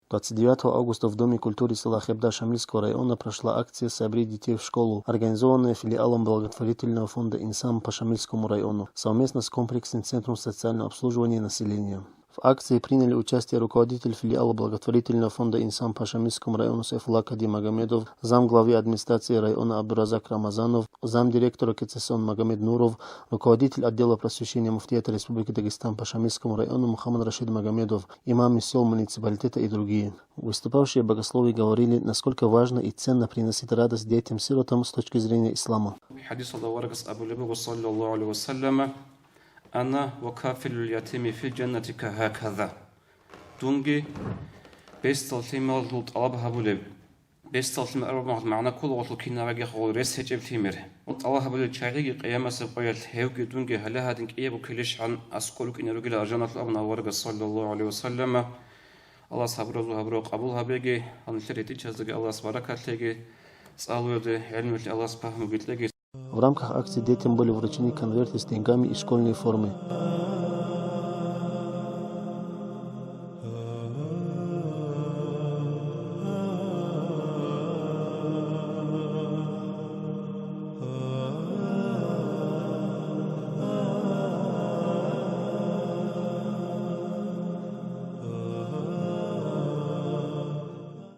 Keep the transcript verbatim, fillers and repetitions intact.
Двадцать девятого августа в Доме культуры села Хебда Шамильского района прошла акция «Собери детей в школу», организованная филиалом благотворительного фонда «Инсан» по Шамильскому району совместно с комплексным центром социального обслуживания населения. В акции приняли участие руководитель филиала благотворительного фонда «Инсан» по Шамильскому району Сайфулла Кади Магомедов, замглавы администрации района Абдуразак Рамазанов, замдиректора КЦСОН Магомед Нуров, руководитель отдела просвещения муфтията Республики Дагестан по Шамильскому району Мухаммад Рашид Магомедов, имамы сел муниципалитета и другие. Выступавшие богословы говорили, насколько важно и ценно приносить радость детям-сиротам с точки зрения ислама. ХӀадисалда аварагас абулеб буго, саллаллагьу гӀалайгьи ва саллама: «Ана ва кафилул ятими фил жаннати кагьаказа». Дунги бесдал лъималазул тӀалаб гьабулеб. Бесдал лъимал абураб магӀна кколаго кинабгӀаги гъол рес гьечӀеб лъимер. ТӀалаб гьабулел чагӀиги къиямасеб къоялъ гьевги дунги гьале гьадин кӀияб буккилищ гьан аскӀор рукӀине ругила аржаналъул абуна аварагас, саллаллагьу гӀалайгьи ва саллама. Аллагьас гьабуразул гьабураб къабул гьабеги, гьанилъер гьитӀинчаздаги Аллагьас баракат лъеги, цӀалуялде, гӀелмуялъе Аллагьас пагьмуги кьеги. В рамках акции детям были вручены конверты с деньгами и школьные формы.